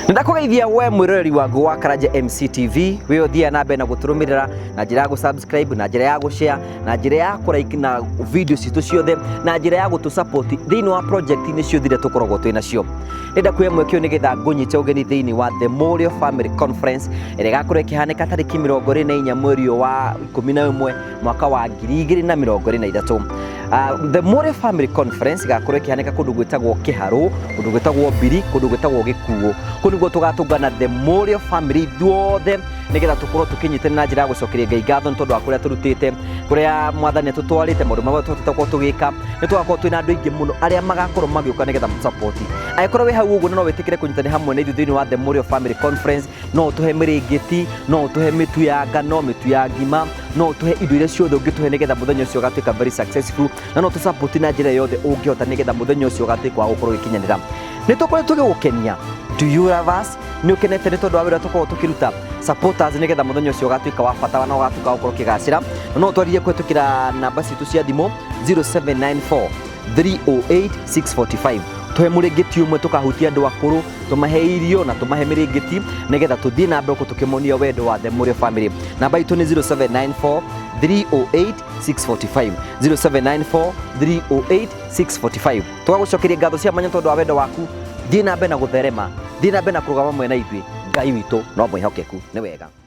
Nĩndakũgeithia we mwĩroreri wangu wa Karanja MCTV, wĩ ũthiaga na mbere na gũtũrũmĩrĩra na njĩra ya gũ-subscribe, na njĩra ya gũ-share, na njĩra ya kũ-like na video citũ ciothe, na njĩra ya gũtũ-support thĩinĩ wa project-inĩ ciothe iria tũkoragwo twĩ nacio. Nĩndakuoya mweke ũyũ nĩgetha ngũnyite ũgeni thĩinĩ wa The Morio Family Conference ĩrĩa ĩgakorwo ĩkĩhanĩka tarĩki 24 mweri ũyũ wa 11 mwaka wa 2023. The More Family Conference ĩgakorwo ĩkĩhanĩka kũndũ gwĩtagwo Kĩharũ, kũndũ gwĩtagwo Mbiri, kũndũ gwĩtagwo Gĩkuũ. Kũu nĩguo tũgatũngana The More Family ithuothe nĩgetha tũkorwo tũkĩnyitanĩra na njĩra ya gũcokeria Ngai ngatho nĩ tondũ wa kũrĩa tũrutĩte, kũrĩa mwathani atũtwarĩte, maũndũ marĩa tũhotete gũkorwo tũgĩka. Nĩ tũgakorwo twĩna andũ aingĩ mũno arĩa magakorwo magĩũka nĩgetha matũ-support. Angĩkorwo wĩ hau ũguo na no wĩtĩkĩre kũnyitanĩra hamwe na ithuĩ thĩinĩ wa The More Family Conference, no ũtũhe mĩrĩngĩti, no ũtũhe mĩtu ya ngano, mĩtu ya ngima, no ũtũhe indo iria ciothe ũngĩtũhe nĩgetha mũthenya ũcio ũgatuĩka very successful, na no ũtũ-support na njĩra yothe ũngĩhota nĩgetha mũthenya ũcio ũgatuĩka wa gũkorwo ũgĩkinyanĩra. Nĩ tũkoretwo tũgĩgũkenia. Do you love us? Nĩ ũkenete nĩ tondũ wa wĩra ũrĩa tũkoragwo tũkĩruta? Support us nĩgetha mũthenya ũcio ũgatuĩka wa bata na ũgatuĩka wa gũkorwo ũkĩgacĩra. Na no ũtwarĩrie kũhĩtũkĩra namba citũ cia thimũ 0794 308 645. Tũhe mũrĩngĩti ũmwe tũkahutia andũ akũrũ, tũmahe irio na tũmahe mĩrĩngĩti nĩgetha tũthiĩ na mbere tũkĩmonia wendo wa The Mũrĩo Family. Namba itũ nĩ 0794 308 645, 0794 308 645. Tũgagũcokeria ngatho cia mwanya tondũ wa wendo waku. Thiĩ na mbere na gũtherema, thiĩ na mbere na kũrũgama mwena ithuĩ. Ngai witũ no mwĩhokeku. Nĩ wega.